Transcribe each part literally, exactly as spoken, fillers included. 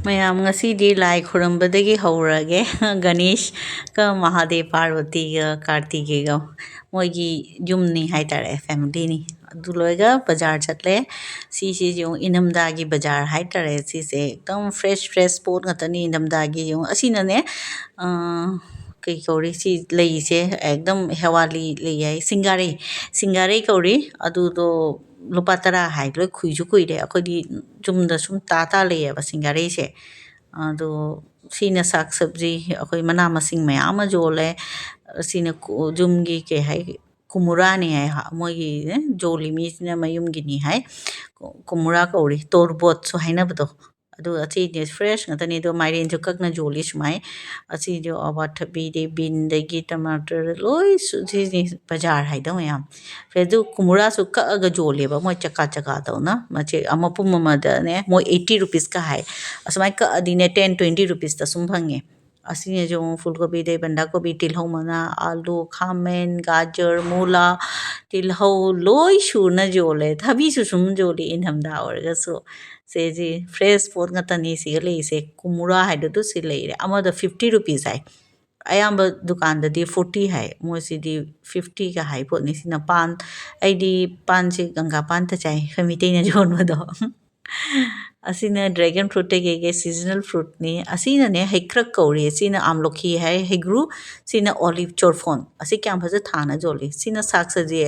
ꯃꯌꯥꯝ, ꯉꯁꯤꯗꯤ ꯂꯥꯏ ꯈꯨꯔꯨꯝꯕꯗꯒꯤ ꯍꯧꯔꯒꯦ꯫ ꯒꯅꯦꯁꯀ ꯃꯍꯥꯗꯦꯕ, ꯄꯥꯔꯕꯇꯤꯒ ꯀꯥꯔꯇꯤꯒꯦꯒ ꯃꯣꯏꯒꯤ ꯌꯨꯝꯅꯤ ꯍꯥꯏꯇꯥꯔꯦ, familyꯅꯤ꯫ ꯑꯗꯨ ꯂꯣꯏꯔꯒ ꯕꯖꯥꯔ ꯆꯠꯂꯦ꯫ ꯁꯤꯁꯤ ꯌꯦꯡꯉꯨ, ꯏꯪꯊꯝꯊꯥꯒꯤ ꯕꯖꯥꯔ ꯍꯥꯏꯇꯥꯔꯦ꯫ ꯁꯤꯁꯦ ꯑꯦꯛꯗꯝ fresh fresh ꯄꯣꯠ ꯉꯥꯛꯇꯅꯤ ꯏꯪꯊꯝꯊꯥꯒꯤ꯫ ꯌꯦꯡꯉꯨ, ꯑꯁꯤꯅꯅꯦ, ꯑ, ꯀꯩ ꯀꯧꯔꯤ, ꯁꯤ ꯂꯩꯁꯦ ꯑꯦꯛꯗꯝ ꯍꯦꯋꯥꯂꯤ ꯂꯩ ꯍꯥꯏ, ꯁꯤꯡꯒꯥꯔꯩ, ꯁꯤꯡꯒꯥꯔꯩ ꯀꯧꯔꯤ꯫ ꯑꯗꯨꯗꯣ ꯂꯨꯄꯥ ꯇꯔꯥ ꯍꯥꯏ, ꯂꯣꯏ ꯈꯨꯏꯁꯨ ꯈꯨꯏꯔꯦ꯫ ꯑꯩꯈꯣꯏꯗꯤ ꯆꯨꯝꯗ ꯁꯨꯝ ꯇꯥ ꯇꯥ ꯂꯩꯌꯦꯕ ꯁꯤꯡꯒꯥꯔꯩꯁꯦ꯫ ꯑꯗꯣ ꯁꯤꯅ ꯁꯥꯛ ꯁꯕꯖꯤ, ꯑꯩꯈꯣꯏ ꯃꯅꯥ ꯃꯁꯤꯡ ꯃꯌꯥꯝ ꯑꯃ ꯌꯣꯜꯂꯦ꯫ ꯁꯤꯅ ꯀꯨ-, ꯌꯨꯝꯒꯤ ꯀꯩ ꯍꯥꯏ, ꯀꯨꯝꯃꯨꯔꯥꯅꯤ ꯍꯥꯏ, ꯍꯥ-, ꯃꯣꯏꯒꯤ ꯌꯣꯜꯂꯤ ꯃꯤꯁꯤꯅ ꯃꯌꯨꯝꯒꯤꯅꯤ ꯍꯥꯏ꯫ ꯀꯨ-, ꯀꯨꯝꯃꯨꯔꯥ ꯀꯧꯔꯤ, ꯇꯣꯔꯕꯣꯠꯁꯨ ꯍꯥꯏꯅꯕꯗꯣ꯫ ꯑꯗꯨ ꯑꯁꯤꯗꯤ fresh ꯉꯥꯛꯇꯅꯤ꯫ ꯑꯗꯣ ꯃꯥꯏꯔꯦꯟꯁꯨ ꯀꯛꯅ ꯌꯣꯜꯂꯤ ꯁꯨꯃꯥꯏ꯫ ꯑꯁꯤꯁꯨ ꯑꯋꯥꯊꯕꯤꯗꯩ, ꯕꯤꯟꯗꯒꯤ, ꯇꯃꯥꯇꯔ, ꯂꯣꯏ ꯁꯨ-, ꯁꯤꯅꯤ ꯕꯖꯥꯔ ꯍꯥꯏꯗꯣ ꯃꯌꯥꯝ꯫ ꯑꯗꯨ ꯀꯨꯝꯃꯨꯔꯥꯁꯨ ꯀꯛꯑꯒ ꯌꯣꯜꯂꯦꯕ ꯃꯣꯏ ꯆꯀꯥ ꯆꯀꯥ ꯇꯧꯅ꯫ ꯃꯆꯦ, ꯑꯃꯄꯨꯝ ꯑꯃꯗꯅꯦ ꯃꯣꯏ eighty rupeesꯀ ꯍꯥꯏ꯫ ꯑꯁꯨꯃꯥꯏꯅ ꯀꯛꯑꯗꯤꯅꯦ ten twenty rupeesꯇ ꯁꯨꯝ ꯐꯪꯉꯦ꯫ ꯑꯁꯤꯅꯁꯨ ꯑꯃꯨꯛ ꯐꯨꯜ ꯀꯣꯕꯤꯗꯩ ꯕꯟꯗꯥ ꯀꯣꯕꯤ, ꯇꯤꯜꯍꯧ ꯃꯅꯥ, ꯑꯥꯂꯨ, ꯈꯥꯃꯦꯟ, ꯒꯥꯖꯔ, ꯃꯨꯂꯥ, ꯇꯤꯜꯍꯧ ꯂꯣꯏ ꯁꯨꯅ ꯌꯣꯜꯂꯦ꯫ ꯊꯕꯤꯁꯨ ꯁꯨꯝ ꯌꯣꯜꯂꯤ ꯏꯪꯊꯝꯊꯥ ꯑꯣꯏꯔꯒꯁꯨ꯫ ꯁꯦ ꯁꯤ fresh ꯄꯣꯠ ꯉꯥꯛꯇꯅꯤ ꯁꯤꯒ ꯂꯩꯔꯤꯁꯦ꯫ ꯀꯨꯝꯃꯨꯔꯥ ꯍꯥꯏꯗꯨꯗꯨ ꯁꯤ ꯂꯩꯔꯦ꯫ ꯑꯃꯗ fifty rupees ꯍꯥꯏ꯫ ꯑꯌꯥꯝꯕ ꯗꯨꯀꯥꯟꯗꯗꯤ forty ꯍꯥꯏ꯫ ꯃꯣꯏꯁꯤꯗꯤ fiftyꯒ ꯍꯥꯏ ꯄꯣꯠꯅꯤ꯫ ꯁꯤꯅ ꯄꯥꯟ, ꯑꯩꯗꯤ ꯄꯥꯟꯁꯤ ꯒꯪꯒꯥ ꯄꯥꯟꯇ ꯆꯥꯏ, ꯑꯩꯈꯣꯏ ꯃꯤꯇꯩꯅ ꯌꯣꯟꯕꯗꯣ꯫ ꯑꯁꯤꯅ dragon fruitꯇ ꯀꯩꯀꯩ seasonal fruitꯅꯤ꯫ ꯑꯁꯤꯅꯅꯦ ꯍꯩꯀ꯭ꯔꯛ ꯀꯧꯔꯤ, ꯁꯤꯅ ꯑꯥꯝꯂꯣꯈꯤ ꯍꯥꯏ, ꯍꯩꯒ꯭ꯔꯨ, ꯁꯤꯅ olive ꯆꯣꯔꯐꯣꯟ꯫ ꯑꯁꯤ ꯀꯌꯥꯝ ꯐꯖ ꯊꯥꯅ ꯌꯣꯜꯂꯤ꯫ ꯁꯤꯅ ꯁꯥꯛ ꯁꯕꯖꯤ,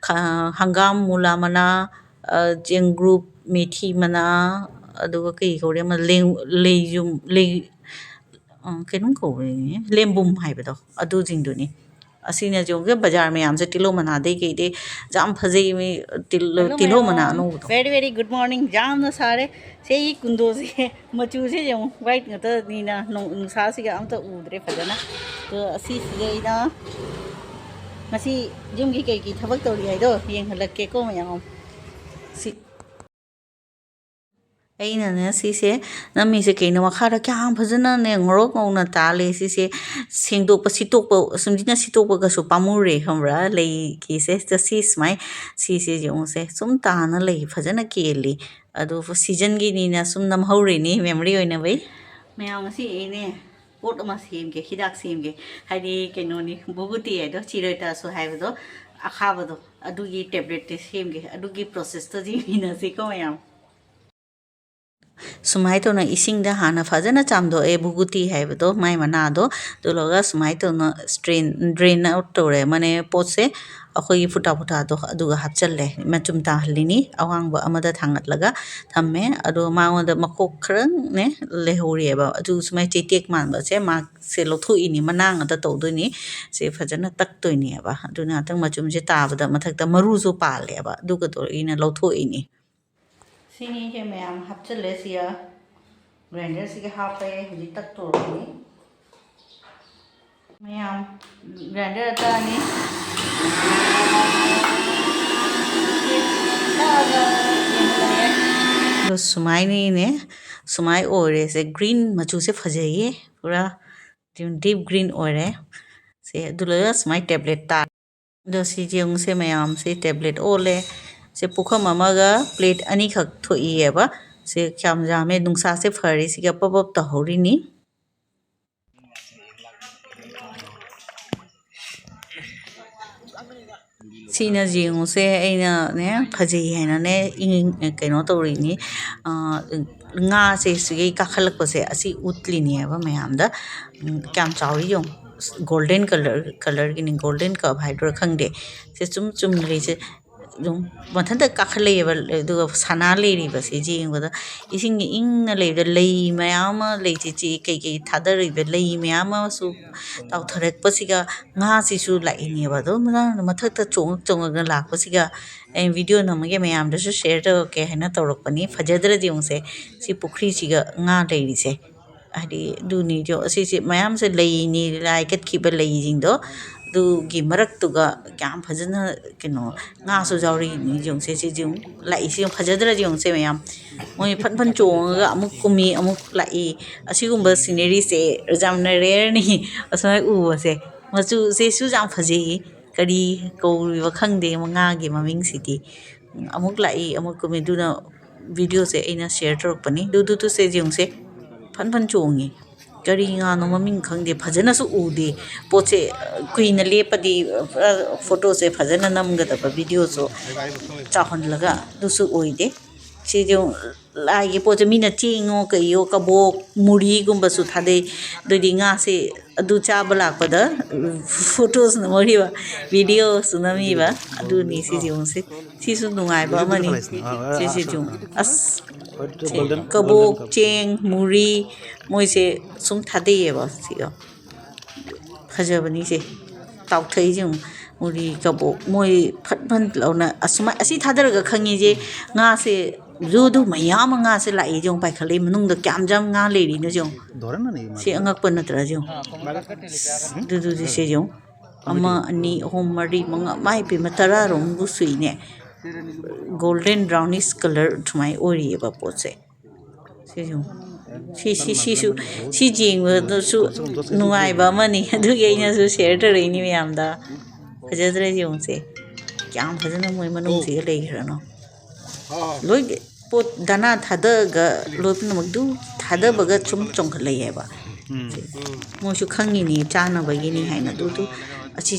ꯈ-, ꯍꯪꯒꯥꯝ, ꯃꯨꯂꯥ ꯃꯅꯥ, ꯑ, ꯆꯦꯡꯒ꯭ꯔꯨꯞ, ꯃꯦꯊꯤ ꯃꯅꯥ, ꯑꯗꯨꯒ ꯀꯩ ꯀꯧꯔꯦ ꯑꯃ, ꯂꯦꯡ-, ꯂꯩꯖꯨꯝ, ꯂꯩ-, ꯑ, ꯀꯩꯅꯣꯝ ꯀꯧꯕꯅꯤꯅꯦ, ꯂꯦꯝꯕꯨꯝ ꯍꯥꯏꯕꯗꯣ, ꯑꯗꯨꯁꯤꯡꯗꯨꯅꯤ꯫ ꯑꯁꯤꯅ ꯌꯦꯡꯉꯨꯒꯦ, ꯕꯖꯥꯔ ꯃꯌꯥꯝꯁꯦ ꯇꯤꯜꯍꯧ ꯃꯅꯥꯗꯩ ꯀꯩꯗꯩ ꯌꯥꯝ ꯐꯖꯩ, ꯃꯤ ꯇꯤꯜ-, hello ꯇꯤꯜꯍꯧ ꯃꯅꯥ ꯃꯌꯥꯝ꯫ ꯑꯅꯧꯕꯗꯣ꯫ Very, very good morning. ꯌꯥꯝꯅ ꯁꯥꯔꯦ꯫ ꯁꯦ, ꯑꯩꯒꯤ ꯀꯨꯟꯗꯣꯁꯦ ꯃꯆꯨꯁꯦ ꯌꯦꯡꯉꯨ, white ꯉꯥꯛꯇꯅꯤꯅ ꯅꯣꯡ-, ꯅꯨꯡꯁꯥꯁꯤꯒ ꯑꯝꯇ ꯎꯗ꯭ꯔꯦ ꯐꯖꯅ꯫ ꯑꯗꯣ ꯑꯁꯤꯁꯤꯗ ꯑꯩꯅ ꯉꯁꯤ ꯌꯨꯝꯒꯤ ꯀꯩꯒꯤ ꯊꯕꯛ ꯇꯧꯔꯤ ꯍꯥꯏꯗꯣ ꯌꯦꯡꯍꯜꯂꯛꯀꯦꯀꯣ ꯃꯌꯥꯝ꯫ ꯁꯤ ꯑꯩꯅꯅꯦ ꯁꯤꯁꯦ ꯅꯝꯃꯤꯁꯦ ꯀꯩꯅꯣ, ꯃꯈꯥꯗ ꯀꯌꯥꯝ ꯐꯖꯅꯅꯦ ꯉꯧꯔꯣꯛ ꯉꯧꯅ ꯇꯥꯜꯂꯦ꯫ ꯁꯤꯁꯦ ꯁꯦꯡꯗꯣꯛꯄ ꯁꯤꯠꯇꯣꯛꯄ, ꯁꯨꯝꯁꯤꯅ ꯁꯤꯠꯇꯣꯛꯄꯒꯁꯨ ꯄꯥꯝꯃꯨꯔꯦ, ꯈꯪꯕ꯭ꯔꯥ? ꯂꯩꯒꯤꯁꯦ ꯁꯤ ꯁꯨꯃꯥꯏ, ꯁꯤꯁꯦ ꯌꯦꯡꯉꯨꯁꯦ, ꯁꯨꯝ ꯇꯥꯅ ꯂꯩ ꯐꯖꯅ ꯀꯦꯜꯂꯤ꯫ ꯑꯗꯨ ꯁꯤꯖꯟꯒꯤꯅꯤꯅ ꯁꯨꯝ ꯅꯝꯍꯧꯔꯤꯅꯤ, memory ꯑꯣꯏꯅꯕꯩ꯫ ꯃꯌꯥꯝ, ꯉꯁꯤ ꯑꯩꯅꯦ ꯄꯣꯠ ꯑꯃ ꯁꯦꯝꯒꯦ, ꯍꯤꯗꯥꯛ ꯁꯦꯝꯒꯦ꯫ ꯍꯥꯏꯗꯤ ꯀꯩꯅꯣꯅꯤ, ꯚꯨꯒꯨꯇꯤ ꯍꯥꯏꯗꯣ, ꯆꯤꯔꯣꯏꯇꯥꯁꯨ ꯍꯥꯏꯕꯗꯣ, ꯑꯈꯥꯕꯗꯣ, ꯑꯗꯨꯒꯤ tabletꯇꯤ ꯁꯦꯝꯒꯦ꯫ ꯑꯗꯨꯒꯤ processꯇꯣ ꯌꯦꯡꯃꯤꯟꯅꯁꯤꯀꯣ ꯃꯌꯥꯝ꯫ ꯁꯨꯃꯥꯏꯅ ꯇꯧꯅ ꯏꯁꯤꯡꯗ ꯍꯥꯟꯅ ꯐꯖꯅ ꯆꯥꯝꯊꯣꯛꯑꯦ, ꯚꯨꯒꯨꯇꯤ ꯍꯥꯏꯕꯗꯣ, ꯃꯥꯏ ꯃꯅꯥꯗꯣ꯫ ꯑꯗꯨ ꯂꯣꯏꯔꯒ ꯁꯨꯃꯥꯏꯅ ꯇꯧꯅ strain, drain out ꯇꯧꯔꯦ, ꯃꯥꯅꯦ, ꯄꯣꯠꯁꯦ, ꯑꯩꯈꯣꯏꯒꯤ ꯐꯨꯇꯥ ꯐꯨꯇꯥꯗꯣ ꯑꯗꯨꯒ ꯍꯥꯞꯆꯜꯂꯦ꯫ ꯃꯆꯨꯝ ꯇꯥꯍꯜꯂꯤꯅꯤ, ꯑꯋꯥꯡꯕ ꯑꯃꯗ ꯊꯥꯡꯒꯠꯂꯒ ꯊꯝꯃꯦ꯫ ꯑꯗꯣ ꯃꯉꯣꯟꯗ ꯃꯈꯣꯛ ꯈꯔꯅꯦ ꯂꯩꯍꯧꯔꯤꯑꯕ, ꯑꯗꯨ ꯁꯨꯃꯥꯏꯅ ꯆꯩꯇꯦꯛ ꯃꯥꯟꯕꯁꯦ ꯃꯥꯁꯦ ꯂꯧꯊꯣꯛꯏꯅꯤ, ꯃꯅꯥ ꯉꯥꯛꯇ ꯇꯧꯗꯣꯏꯅꯤ꯫ ꯁꯦ ꯐꯖꯅ ꯇꯛꯇꯣꯏꯅꯦꯕ꯫ ꯑꯗꯨꯅ ꯉꯥꯛꯇꯪ ꯃꯆꯨꯝꯁꯦ ꯇꯥꯕꯗ ꯃꯊꯛꯇ ꯃꯔꯨꯁꯨ ꯄꯥꯜꯂꯦꯕ, ꯑꯗꯨꯒꯗꯣ ꯑꯩꯅ ꯂꯧꯊꯣꯛꯏꯅꯤ꯫ ꯁꯤꯅꯤꯁꯦ ꯃꯌꯥꯝ ꯍꯥꯞꯆꯤꯜꯂꯦ꯫ ꯁꯤꯒ grinderꯁꯤꯒ ꯍꯥꯞꯄꯦ꯫ ꯍꯧꯖꯤꯛ ꯇꯛꯇꯣꯔꯕꯅꯤ꯫ ꯃꯌꯥꯝ grinder ꯇꯛꯑꯅꯤ꯫ ꯇꯛꯑꯒ ꯌꯦꯡꯍꯜꯂꯒꯦ꯫ ꯑꯗꯣ ꯁꯨꯃꯥꯏꯅꯅꯦ, ꯁꯨꯃꯥꯏ ꯑꯣꯏꯔꯦ꯫ ꯁꯦ green ꯃꯆꯨꯁꯦ ꯐꯖꯩꯌꯦ, ꯄꯨꯔꯥ deep green ꯑꯣꯏꯔꯦ꯫ ꯁꯦ ꯑꯗꯨ ꯂꯣꯏꯔꯒ ꯁꯨꯃꯥꯏ tablet ꯇꯥ-, ꯑꯗꯣ ꯁꯤ ꯌꯦꯡꯉꯨꯁꯦ ꯃꯌꯥꯝꯁꯦ, tablet ꯑꯣꯜꯂꯦ꯫ ꯁꯦ ꯄꯨꯈꯝ ꯑꯃꯒ plate ꯑꯅꯤꯈꯛ ꯊꯣꯛꯏꯑꯕ꯫ ꯁꯦ ꯀꯌꯥꯝ ꯌꯥꯝꯃꯦ, ꯅꯨꯡꯁꯥꯁꯦ ꯐꯔꯤ, ꯁꯤꯒ ꯄꯞ ꯄꯞ ꯇꯧꯍꯧꯔꯤꯅꯤ꯫ ꯁꯤꯅ ꯌꯦꯡꯉꯨꯁꯦ, ꯑꯩꯅꯅꯦ ꯐꯖꯩ ꯍꯥꯏꯅꯅꯦ ꯏꯪ-, ꯀꯩꯅꯣ ꯇꯧꯔꯤꯅꯤ꯫ ꯉꯥꯁꯦ ꯁꯤꯒꯤ ꯀꯥꯈꯠꯂꯛꯄꯁꯦ ꯑꯁꯤ ꯎꯠꯂꯤꯅꯦꯕ ꯃꯌꯥꯝꯗ꯫ ꯎꯝ, ꯀꯌꯥꯝ ꯆꯥꯎꯔꯤ ꯌꯦꯡꯉꯨ꯫ Golden colour, colourꯒꯤꯅꯤ, golden carp ꯍꯥꯏꯗꯣꯏꯔꯥ ꯈꯪꯗꯦ꯫ ꯁꯦ ꯆꯨꯝ ꯆꯨꯝ ꯂꯩꯁꯦ ꯑꯗꯨꯝ ꯃꯊꯟꯇ ꯀꯥꯈꯠꯂꯛꯑꯦꯕ, ꯑꯗꯨꯒ ꯁꯅꯥ ꯂꯩꯔꯤꯕꯁꯦ ꯌꯦꯡꯕꯗ ꯏꯁꯤꯡꯒꯤ ꯏꯪꯅ ꯂꯩꯕꯗ ꯂꯩ ꯃꯌꯥꯝ ꯑꯃ ꯂꯩꯁꯦ, ꯆꯦ ꯀꯩꯀꯩ ꯊꯥꯗꯔꯤꯕ ꯂꯩ ꯃꯌꯥꯝ ꯑꯃꯁꯨ ꯇꯥꯎꯊꯔꯛꯄꯁꯤꯒ ꯉꯥꯁꯤꯁꯨ ꯂꯥꯛꯏꯅꯦꯕ꯫ ꯑꯗꯨꯝ ꯃꯊꯛꯇ ꯆꯣꯡꯉꯛ ꯆꯣꯡꯉꯛꯅ ꯂꯥꯛꯄꯁꯤꯒ ꯑꯩ video ꯅꯝꯃꯒꯦ, ꯃꯌꯥꯝꯗꯁꯨ share ꯇꯧꯔꯛꯀꯦ ꯍꯥꯏꯅ ꯇꯧꯔꯛꯄꯅꯤ꯫ ꯐꯖꯗ꯭ꯔꯗꯤ ꯌꯦꯡꯉꯨꯁꯦ, ꯁꯤ ꯄꯨꯈ꯭ꯔꯤꯁꯤꯒ ꯉꯥ ꯂꯩꯔꯤꯁꯦ꯫ ꯍꯥꯏꯗꯤ ꯑꯗꯨꯅꯤ, ꯌꯣ-, ꯑꯁꯤꯁꯦ ꯃꯌꯥꯝꯁꯦ ꯂꯩꯅꯤ, ꯂꯥꯏ ꯀꯠꯈꯤꯕ ꯂꯩꯁꯤꯡꯗꯣ, ꯑꯗꯨꯒꯤ ꯃꯔꯛꯇꯨꯒ ꯌꯥꯝ ꯐꯖꯅ ꯀꯩꯅꯣ, ꯉꯥꯁꯨ ꯌꯥꯎꯔꯤꯅꯤ꯫ ꯌꯦꯡꯉꯨꯁꯦ, ꯁꯤꯁꯦ ꯌꯦꯡꯉꯨ, ꯂꯥꯛꯏꯁꯦ ꯌꯦꯡꯉꯨ, ꯐꯖꯗ꯭ꯔꯗꯤ ꯌꯦꯡꯉꯨꯁꯦ ꯃꯌꯥꯝ꯫ ꯃꯣꯏ ꯐꯟ ꯐꯟ ꯆꯣꯡꯉꯒ ꯑꯃꯨꯛ ꯀꯨꯝꯃꯤ, ꯑꯃꯨꯛ ꯂꯥꯛꯏ꯫ ꯑꯁꯤꯒꯨꯝꯕ sceneryꯁꯦ ꯌꯥꯝꯅ rareꯅꯤ, ꯑꯁꯨꯃꯥꯏꯅ ꯎꯕꯁꯦ꯫ ꯃꯆꯨꯁꯦꯁꯨ ꯌꯥꯝ ꯐꯖꯩ꯫ ꯀꯔꯤ ꯀꯧꯔꯤꯕ ꯈꯪꯗꯦ ꯉꯥꯒꯤ ꯃꯃꯤꯡꯁꯤꯗꯤ꯫ ꯑꯃꯨꯛ ꯂꯥꯛꯏ, ꯑꯃꯨꯛ ꯀꯨꯝꯃꯤ꯫ ꯑꯗꯨꯅ ꯚꯤꯗꯤꯑꯣꯁꯦ ꯑꯩꯅ ꯁꯤꯌꯔ ꯇꯧꯔꯛꯄꯅꯤ꯫ ꯑꯗꯨꯗꯨꯁꯦ ꯌꯦꯡꯉꯨꯁꯦ, ꯐꯟ ꯐꯟ ꯆꯣꯡꯉꯤ꯫ ꯀꯔꯤ ꯉꯥꯅꯣ ꯃꯃꯤꯡ ꯈꯪꯗꯦ, ꯐꯖꯅꯁꯨ ꯎꯗꯦ꯫ ꯄꯣꯠꯁꯦ ꯀꯨꯏꯅ ꯂꯦꯞꯄꯗꯤ ꯄꯨꯔꯥ ꯐꯣꯇꯣꯁꯦ ꯐꯖꯅ ꯅꯝꯒꯗꯕ, ꯚꯤꯗꯤꯑꯣꯁꯨ ꯆꯥꯎꯍꯜꯂꯒ, ꯑꯗꯨꯁꯨ ꯑꯣꯏꯗꯦ꯫ ꯁꯤꯁꯨ ꯂꯥꯏꯒꯤ ꯄꯣꯠꯁꯦ ꯃꯤꯅ ꯆꯦꯡꯉꯣ ꯀꯩꯌꯣ, ꯀꯕꯣꯛ ꯃꯨꯔꯤꯒꯨꯝꯕꯁꯨ ꯊꯥꯗꯩ꯫ ꯑꯗꯨꯗꯤ ꯉꯥꯁꯦ ꯑꯗꯨ ꯆꯥꯕ ꯂꯥꯛꯄꯗ ꯐꯣꯇꯣꯁꯨ ꯅꯝꯍꯧꯔꯤꯕ, ꯚꯤꯗꯤꯑꯣꯁꯨ ꯅꯝꯃꯤꯕ꯫ ꯑꯗꯨꯅꯤ ꯁꯤꯁꯦ ꯌꯦꯡꯉꯨꯁꯦ꯫ ꯁꯤꯁꯨ ꯅꯨꯡꯉꯥꯏꯕ ꯑꯃꯅꯤ꯫ ꯁꯤꯁꯦ ꯌꯦꯡꯉꯨ꯫ ꯑꯁ, ꯁꯦ ꯀꯕꯣꯛ, ꯆꯦꯡ, ꯃꯨꯔꯤ, ꯃꯣꯏꯁꯦ ꯁꯨꯝ ꯊꯥꯗꯩꯌꯦꯕ ꯁꯤꯗꯣ꯫ ꯐꯖꯕꯅꯤꯁꯦ꯫ ꯇꯥꯎꯊꯩꯁꯦ ꯌꯦꯡꯉꯨ꯫ ꯃꯨꯔꯤ, ꯀꯕꯣꯛ, ꯃꯣꯏ ꯐꯠ ꯐꯠ ꯂꯥꯎꯅ ꯑꯁꯨꯃꯥꯏ-, ꯑꯁꯤ ꯊꯥꯗꯔꯒ ꯈꯪꯉꯤꯁꯦ ꯉꯥꯁꯦ꯫ ꯖꯨꯗꯨ ꯃꯌꯥꯝ ꯑꯃ ꯉꯥꯁꯦ ꯂꯥꯛꯏꯁꯦ ꯌꯦꯡꯉꯨ, ꯄꯥꯏꯈꯠꯂꯛꯏ꯫ ꯃꯅꯨꯡꯗ ꯀꯌꯥꯝ ꯌꯥꯝ ꯉꯥ ꯂꯩꯔꯤꯅꯣ ꯌꯦꯡꯉꯨ꯫ ꯁꯤ ꯑꯉꯛꯄ ꯅꯠꯇ꯭ꯔꯥ ꯌꯦꯡꯉꯨ꯫ ꯑꯗꯨꯗꯨꯗꯤ ꯁꯤ ꯌꯦꯡꯉꯨ꯫ ꯑꯃ, ꯑꯅꯤ, ꯑꯍꯨꯝ, ꯃꯔꯤ, ꯃꯉꯥ, ꯃꯥꯏ ꯄꯦꯝꯃ, ꯇꯔꯥꯔꯣꯝꯕꯨ ꯁꯨꯏꯅꯦ꯫ Golden brownish colour ꯁꯨꯃꯥꯏꯅ ꯑꯣꯏꯔꯤꯑꯕ ꯄꯣꯠꯁꯦ꯫ ꯁꯤꯁꯨ, ꯁꯤ, ꯁꯤ, ꯁꯤꯁꯨ, ꯁꯤ ꯌꯦꯡꯕꯗꯁꯨ ꯅꯨꯡꯉꯥꯏꯕ ꯑꯃꯅꯤ꯫ ꯑꯗꯨꯒꯤ ꯑꯩꯅꯁꯨ ꯁꯤꯌꯔ ꯇꯧꯔꯛꯏꯅꯤ ꯃꯌꯥꯝꯗ꯫ ꯐꯖꯗ꯭ꯔꯦ ꯌꯦꯡꯉꯨꯁꯦ꯫ ꯀꯌꯥꯝ ꯐꯖꯅ ꯃꯣꯏ ꯃꯅꯨꯡꯁꯤꯒ ꯂꯩꯈ꯭ꯔꯅꯣ꯫ ꯂꯣꯏ ꯄꯣꯠ ꯗꯥꯅꯥ ꯊꯥꯗꯒ ꯂꯣꯏ ꯄꯨꯝꯅꯃꯛꯇꯨ ꯊꯥꯗꯕꯒ ꯁꯨꯝ ꯆꯣꯡꯈꯠꯂꯛꯑꯦꯕ꯫ ꯃꯣꯏꯁꯨ ꯈꯪꯉꯤꯅꯤ ꯆꯥꯅꯕꯒꯤꯅꯤ ꯍꯥꯏꯅ꯫ ꯑꯗꯨꯗꯨ ꯑꯁꯤ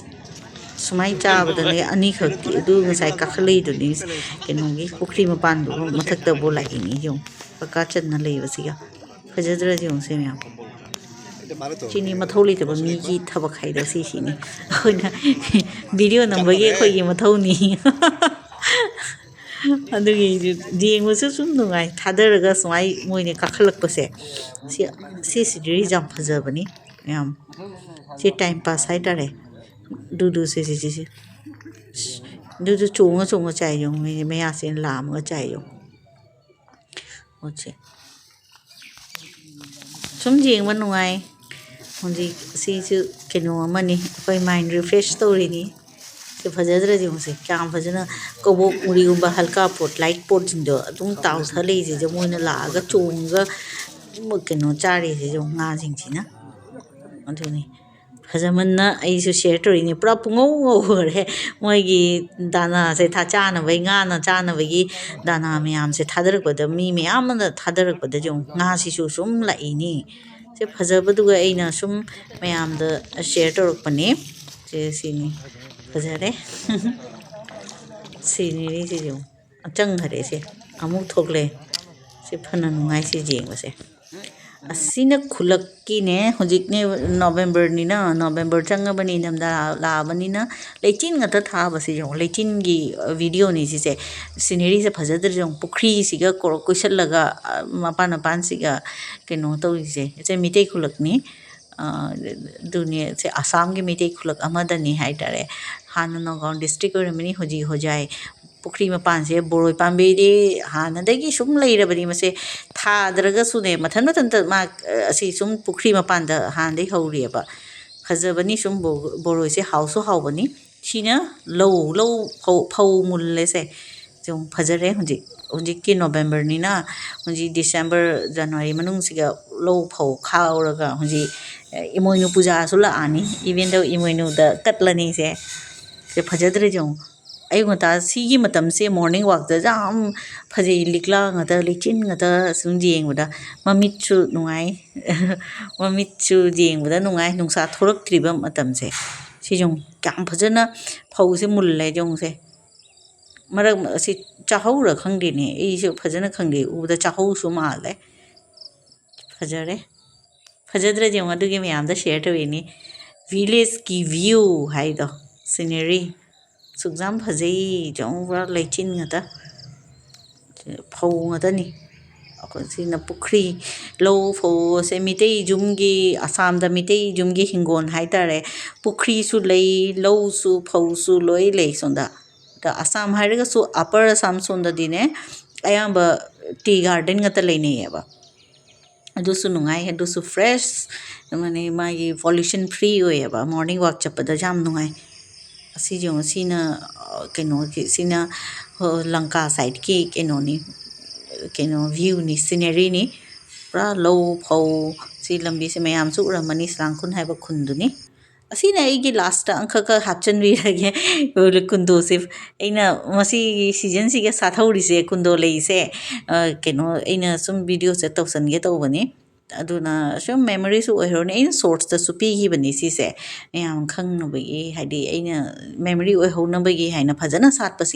ꯁꯨꯃꯥꯏꯅ ꯆꯥꯕꯗꯅꯦ ꯑꯅꯤꯈꯛꯇꯤ ꯑꯗꯨ ꯉꯁꯥꯏ ꯀꯥꯈꯠꯂꯛꯏꯗꯨꯅꯤ꯫ ꯀꯩꯅꯣꯒꯤ ꯄꯨꯈ꯭ꯔꯤ ꯃꯄꯥꯟꯗꯨ ꯃꯊꯛꯇꯕꯨ ꯂꯥꯛꯏꯅꯤ ꯌꯦꯡꯉꯨ꯫ ꯀꯀꯥ ꯆꯟꯅ ꯂꯩꯕꯁꯤꯒ꯫ ꯐꯖꯗ꯭ꯔꯥ ꯌꯦꯡꯉꯨꯁꯦ ꯃꯌꯥꯝ꯫ ꯁꯤꯅꯤ ꯃꯊꯧ ꯂꯩꯇꯕ ꯃꯤꯒꯤ ꯊꯕꯛ ꯍꯥꯏꯗꯣ ꯁꯤꯁꯤꯅꯤ꯫ ꯑꯩꯈꯣꯏꯅ ꯚꯤꯗꯤꯑꯣ ꯅꯝꯕꯒꯤ ꯑꯩꯈꯣꯏꯒꯤ ꯃꯊꯧꯅꯤ꯫ ꯑꯗꯨꯒꯤ ꯌꯦꯡꯕꯁꯨ ꯁꯨꯝ ꯅꯨꯡꯉꯥꯏ꯫ ꯊꯥꯗꯔꯒ ꯁꯨꯃꯥꯏ ꯃꯣꯏꯅ ꯀꯥꯈꯠꯂꯛꯄꯁꯦ꯫ ꯁꯤ, ꯁꯤꯁꯤꯗꯤ ꯌꯥꯝ ꯐꯖꯕꯅꯤ ꯃꯌꯥꯝ꯫ ꯁꯤ ꯇꯥꯏꯝ ꯄꯥꯁ ꯍꯥꯏꯇꯥꯔꯦ꯫ ꯑꯗꯨꯗꯨ ꯁꯤ, ꯁꯤ, ꯁꯤ, ꯁꯤ꯫ ꯑꯗꯨꯗꯨ ꯆꯣꯡꯉ ꯆꯣꯡꯉ ꯆꯥꯏ ꯌꯦꯡꯉꯨ꯫ ꯃꯤ ꯃꯌꯥꯁꯦ ꯂꯥꯝꯃꯒ ꯆꯥꯏ ꯌꯦꯡꯉꯨ꯫ ꯄꯣꯠꯁꯦ꯫ ꯁꯨꯝ ꯌꯦꯡꯕ ꯅꯨꯡꯉꯥꯏ꯫ ꯍꯧꯖꯤꯛ ꯁꯤꯁꯨ ꯀꯩꯅꯣ ꯑꯃꯅꯤ, ꯑꯩꯈꯣꯏ ꯃꯥꯏꯟ ꯔꯤꯐ꯭ꯔꯦꯁ ꯇꯧꯔꯤꯅꯤ꯫ ꯁꯤ ꯐꯖꯗ꯭ꯔꯗꯤ ꯌꯦꯡꯉꯨꯁꯦ, ꯀꯌꯥꯝ ꯐꯖꯅ ꯀꯕꯣꯛ ꯃꯨꯔꯤꯒꯨꯝꯕ ꯍꯜꯀꯥ ꯄꯣꯠ, ꯂꯥꯏꯠ ꯄꯣꯠꯁꯤꯡꯗꯣ ꯑꯗꯨꯝ ꯇꯥꯎꯊ ꯂꯩꯁꯤꯁꯨ ꯃꯣꯏꯅ ꯂꯥꯛꯑꯒ ꯆꯣꯡꯉꯒ ꯀꯩꯅꯣ ꯆꯥꯔꯤꯁꯤꯁꯨ ꯉꯥꯁꯤꯡꯁꯤꯅ꯫ ꯑꯗꯨꯅꯤ꯫ ꯐꯖꯃꯟꯅ ꯑꯩꯁꯨ share ꯇꯧꯔꯤꯅꯤ꯫ ꯄꯨꯔꯥ ꯄꯨꯡꯉꯧ ꯉꯧꯈꯔꯦ꯫ ꯃꯣꯏꯒꯤ ꯗꯥꯅꯥꯁꯦ ꯊꯥ-, ꯆꯥꯅꯕꯩ, ꯉꯥꯅ ꯆꯥꯅꯕꯒꯤ ꯗꯥꯅꯥ ꯃꯌꯥꯝꯁꯦ ꯊꯥꯗꯔꯛꯄꯗ, ꯃꯤ ꯃꯌꯥꯝ ꯑꯃꯅ ꯊꯥꯗꯔꯛꯄꯗ ꯌꯦꯡꯉꯨ, ꯉꯥꯁꯤꯁꯨ ꯁꯨꯝ ꯂꯥꯛꯏꯅꯤ꯫ ꯁꯦ ꯐꯖꯕꯗꯨꯒ ꯑꯩꯅ ꯁꯨꯝ ꯃꯌꯥꯝꯗ share ꯇꯧꯔꯛꯄꯅꯦ꯫ ꯁꯦ ꯁꯤꯅꯤ꯫ ꯐꯖꯔꯦ꯫ ꯁꯤꯅꯔꯤꯁꯤ ꯌꯦꯡꯉꯨ꯫ ꯆꯪꯈꯔꯦ ꯁꯦ꯫ ꯑꯃꯨꯛ ꯊꯣꯛꯂꯦ꯫ ꯁꯤ ꯐꯅ ꯅꯨꯡꯉꯥꯏ ꯁꯤ ꯌꯦꯡꯕꯁꯦ꯫ ꯑꯁꯤꯅ ꯈꯨꯜꯂꯛꯀꯤꯅꯦ꯫ ꯍꯧꯖꯤꯛꯅꯦ Novemberꯅꯤꯅ, November ꯆꯪꯉꯕꯅꯤ, ꯏꯪꯊꯝꯊꯥ ꯂꯥꯛꯑꯕꯅꯤꯅ ꯂꯩꯆꯤꯟ ꯉꯥꯛꯇ ꯊꯥꯕꯁꯦ ꯌꯦꯡꯉꯣ꯫ ꯂꯩꯆꯤꯟꯒꯤ videoꯅꯤ ꯁꯤꯁꯦ꯫ Sceneryꯁꯦ ꯐꯖꯗ꯭ꯔꯁꯨ ꯌꯦꯡꯉꯣ꯫ ꯄꯨꯈ꯭ꯔꯤꯁꯤꯒ ꯀꯣꯔ-, ꯀꯣꯏꯁꯤꯜꯂꯒ, ꯑ, ꯃꯄꯥꯟ ꯃꯄꯥꯟꯁꯤꯒ ꯀꯩꯅꯣ ꯇꯧꯔꯤꯁꯦ꯫ ꯁꯦ ꯃꯤꯇꯩ ꯈꯨꯜꯂꯛꯅꯤ꯫ ꯑ, ꯑꯗꯨꯅꯦ, ꯁꯦ ꯑꯁꯥꯝꯒꯤ ꯃꯩꯇꯩ ꯈꯨꯜꯂꯛ ꯑꯃꯗꯅꯤ ꯍꯥꯏꯇꯥꯔꯦ꯫ ꯍꯥꯟꯅ ꯅꯥꯒꯥꯎꯟ district ꯑꯣꯏꯔꯝꯃꯤꯅꯤ, ꯍꯧꯖꯤꯛ ꯍꯣꯖꯥꯏ꯫ ꯄꯨꯈ꯭ꯔꯤ ꯃꯄꯥꯟꯁꯦ ꯕꯣꯔꯣꯏ ꯄꯥꯝꯕꯤꯗꯤ ꯍꯥꯟꯅꯗꯒꯤ ꯁꯨꯝ ꯂꯩꯔꯕꯅꯤ꯫ ꯃꯁꯦ ꯊꯥꯗ꯭ꯔꯒꯁꯨꯅꯦ, ꯃꯊꯟ ꯃꯊꯟꯇ ꯃꯥ, ꯑꯁꯤ ꯁꯨꯝ ꯄꯨꯈ꯭ꯔꯤ ꯃꯄꯥꯟꯗ ꯍꯥꯟꯅꯗꯒꯤ ꯍꯧꯔꯤꯑꯕ꯫ ꯐꯖꯕꯅꯤ ꯁꯨꯝ ꯕꯣ-, ꯕꯣꯔꯣꯏꯁꯦ ꯍꯥꯎꯁꯨ ꯍꯥꯎꯕꯅꯤ꯫ ꯁꯤꯅ ꯂꯧ, ꯂꯧ ꯐꯧ, ꯐꯧ ꯃꯨꯜꯂꯦꯁꯦ꯫ ꯁꯨꯝ ꯐꯖꯔꯦ ꯍꯧꯖꯤꯛ꯫ ꯍꯧꯖꯤꯛꯇꯤ Novemberꯅꯤꯅ, ꯍꯧꯖꯤꯛ December, January ꯃꯅꯨꯡꯁꯤꯒ ꯂꯧ ꯐꯧ ꯈꯥꯎꯔꯒ ꯍꯧꯖꯤꯛ ꯏꯃꯣꯏꯅꯨ ꯄꯨꯖꯥꯁꯨ ꯂꯥꯛꯑꯅꯤ꯫ Even though ꯏꯃꯣꯏꯅꯨꯗ ꯀꯠꯂꯅꯤꯁꯦ꯫ ꯁꯦ ꯐꯖꯗ꯭ꯔꯦ ꯌꯦꯡꯉꯨ꯫ ꯑꯌꯨꯛ ꯉꯟꯇꯥ ꯁꯤꯒꯤ ꯃꯇꯝꯁꯦ morning walkꯇ ꯌꯥꯝ ꯐꯖꯩ, ꯂꯤꯛꯂꯥ ꯉꯥꯛꯇ, ꯂꯩꯆꯤꯟ ꯉꯥꯛꯇ ꯁꯨꯝ ꯌꯦꯡꯕꯗ ꯃꯃꯤꯠꯁꯨ ꯅꯨꯡꯉꯥꯏ꯫ ꯃꯃꯤꯠꯁꯨ ꯌꯦꯡꯕꯗ ꯅꯨꯡꯉꯥꯏ, ꯅꯨꯡꯁꯥ ꯊꯣꯛꯂꯛꯇ꯭ꯔꯤꯕ ꯃꯇꯝꯁꯦ꯫ ꯁꯤ ꯌꯦꯡꯉꯨ, ꯀꯌꯥꯝ ꯐꯖꯅ ꯐꯧꯁꯦ ꯃꯨꯜꯂꯦ ꯌꯦꯡꯉꯨꯁꯦ꯫ ꯃꯔꯛ ꯑꯁꯤ ꯆꯥꯍꯧꯔ ꯈꯪꯗꯦꯅꯦ, ꯑꯩꯁꯨ ꯐꯖꯅ ꯈꯪꯗꯦ, ꯎꯕꯗ ꯆꯥꯍꯧꯁꯨ ꯃꯥꯜꯂꯦ꯫ ꯐꯖꯔꯦ꯫ ꯐꯖꯗ꯭ꯔꯗꯤ ꯌꯦꯡꯉꯣ, ꯑꯗꯨꯒꯤ ꯃꯌꯥꯝꯗ share ꯇꯧꯔꯤꯅꯤ꯫ Villageꯀꯤ view ꯍꯥꯏꯗꯣ, scenery꯫ ꯁꯨꯛ ꯌꯥꯝ ꯐꯖꯩ꯫ ꯌꯦꯡꯉꯨ, ꯄꯨꯔꯥ ꯂꯩꯆꯤꯟ ꯉꯥꯛꯇ꯫ ꯐꯧ ꯉꯥꯛꯇꯅꯤ꯫ ꯑꯩꯈꯣꯏ ꯁꯤꯅ ꯄꯨꯈ꯭ꯔꯤ, ꯂꯧ ꯐꯧ ꯑꯁꯦ ꯃꯤꯇꯩ ꯌꯨꯝꯒꯤ, ꯑꯁꯥꯝꯗ ꯃꯤꯇꯩ ꯌꯨꯝꯒꯤ ꯍꯤꯡꯒꯣꯜ ꯍꯥꯏꯇꯥꯔꯦ꯫ ꯄꯨꯈ꯭ꯔꯤꯁꯨ ꯂꯩ, ꯂꯧꯁꯨ, ꯐꯧꯁꯨ ꯂꯣꯏ ꯂꯩ ꯁꯣꯝꯗ꯫ ꯑꯗ ꯑꯁꯥꯝ ꯍꯥꯏꯔꯒꯁꯨ Upper Assam ꯁꯣꯝꯗꯗꯤꯅꯦ ꯑꯌꯥꯝꯕ tea garden ꯉꯥꯛꯇ ꯂꯩꯅꯩꯌꯦꯕ꯫ ꯑꯗꯨꯁꯨ ꯅꯨꯡꯉꯥꯏ, ꯑꯗꯨꯁꯨ fresh, ꯃꯥꯅꯦ, ꯃꯥꯒꯤ pollution free ꯑꯣꯏꯌꯦꯕ꯫ Morning walk ꯆꯠꯄꯗ ꯌꯥꯝ ꯅꯨꯡꯉꯥꯏ꯫ ꯑꯁꯤ ꯌꯦꯡꯉꯣ, ꯁꯤꯅ, ꯑ, ꯀꯩꯅꯣꯒꯤ, ꯁꯤꯅ, ꯍꯣ, ꯂꯪꯀꯥ sideꯀꯤ ꯀꯩꯅꯣꯅꯤ, ꯀꯩꯅꯣ viewꯅꯤ, sceneryꯅꯤ꯫ ꯄꯨꯔꯥ ꯂꯧ ꯐꯧ, ꯁꯤ ꯂꯝꯕꯤꯁꯦ ꯃꯌꯥꯝꯁꯨ ꯎꯔꯝꯃꯅꯤ, ꯁꯂꯥꯡꯈꯨꯟ ꯍꯥꯏꯕ ꯈꯨꯟꯗꯨꯅꯤ꯫ ꯁꯤꯅ ꯑꯩꯒꯤ ꯂꯥꯁꯇ ꯑꯃꯈꯛꯀ ꯍꯥꯞꯆꯤꯟꯕꯤꯔꯒꯦ꯫ ꯀꯨꯟꯗꯣꯁꯦ ꯑꯩꯅ ꯃꯁꯤꯒꯤ ꯁꯤꯖꯟꯁꯤꯒ ꯁꯥꯠꯍꯧꯔꯤꯁꯦ, ꯀꯨꯟꯗꯣ ꯂꯩꯁꯦ꯫ ꯑ, ꯀꯩꯅꯣ, ꯑꯩꯅ ꯁꯨꯝ ꯚꯤꯗꯤꯑꯣꯁꯦ ꯇꯧꯁꯟꯒꯦ ꯇꯧꯕꯅꯤ꯫ ꯑꯗꯨꯅ ꯁꯨꯝ ꯃꯦꯃꯣꯔꯤꯁꯨ ꯑꯣꯏꯍꯧꯔꯅꯤ꯫ ꯑꯩꯅ ꯁꯣꯔꯠꯁꯇꯁꯨ ꯄꯤꯈꯤꯕꯅꯤ ꯁꯤꯁꯦ, ꯃꯌꯥꯝ ꯈꯪꯅꯕꯒꯤ, ꯍꯥꯏꯗꯤ ꯑꯩꯅ ꯃꯦꯃꯣꯔꯤ ꯑꯣꯏꯍꯧꯅꯕꯒꯤ ꯍꯥꯏꯅ ꯐꯖꯅ ꯁꯥꯠꯄꯁꯦ꯫